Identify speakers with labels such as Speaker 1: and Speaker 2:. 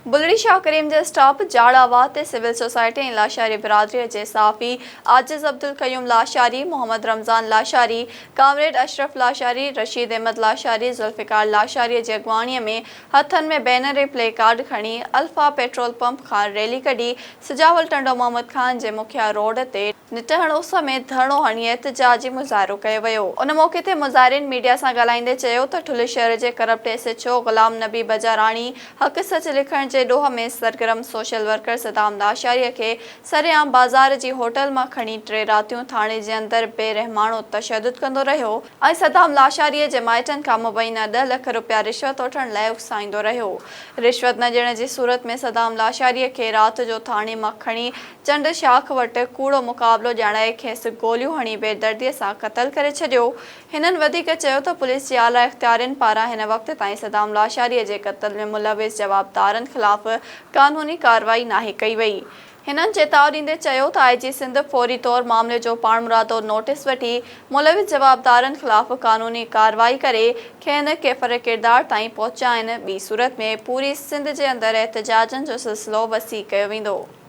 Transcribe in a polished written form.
Speaker 1: بلڙي شاهه ڪريم جي اسٽاپ جاڙا واهه تي سول سوسائٽي ۽ لاشاري برادري جي صحافي عاجز عبدالقيوم لاشاري، محمد رمضان لاشاري، ڪامريڊ اشرف لاشاري، رشيد احمد لاشاري، ذوالفقار لاشاري جي اڳواڻي ۾ هٿن ۾ بينر ۽ پلي ڪارڊ کڻي الفا پيٽرول پمپ کان ريلي ڪڍي سجاول ٽنڊو محمد خان جي مکيه روڊ تي نٽهڻ اس ۾ ڌرڻو هڻي احتجاجي مظاهرو ڪيو ويو. ان موقعي تي مظاهرين ميڊيا سان ڳالهائيندي چيو ته ٺلهه شهر جي corrupt S H O Ghulam Nabi Bijarani حق سچ لکڻ جي ڏوهه ۾ سرگرم سوشل ورڪر صدام لاشاري کي سرعام بازار جي هوٽل مان کڻي ٽي راتيون ٿاڻي جي اندر بي رحماڻو تشدد ڪندو رهيو ۽ صدام لاشاري جي مائٽن کان مبينا ڏهه لک رپيا رشوت وٺڻ لاء اڪسائيندو رهيو. رشوت نه ڏيڻ جي صورت ۾ صدام لاشاري کي رات جو ٿاڻي مان کڻي چنڊ شاخ وٽ ڪوڙو مقابلو ڄاڻائي کيس گوليون هڻي بيدرديء سان قتل ڪري ڇڏيو. هنن وڌيڪ چيو ته پوليس جي اعليٰ اختيارين پاران هن وقت تائين صدام لاشاري جي قتل ۾ ملوث جوابدارن خلاف قانوني ڪارروائي ناهي ڪئي وئي. هنن چتاء ڏيندي چيو ته آء جي سنڌ فوري طور معاملي جو پاڻمرادو نوٽيس وٺي ملوث جوابدارن خلاف قانوني ڪارروائي ڪري کين ڪيفر ڪردار تائين پهچائين ٻي صورت ۾ پوري سنڌ جي اندر احتجاجن جو سلسلو وسيع ڪيو ويندو.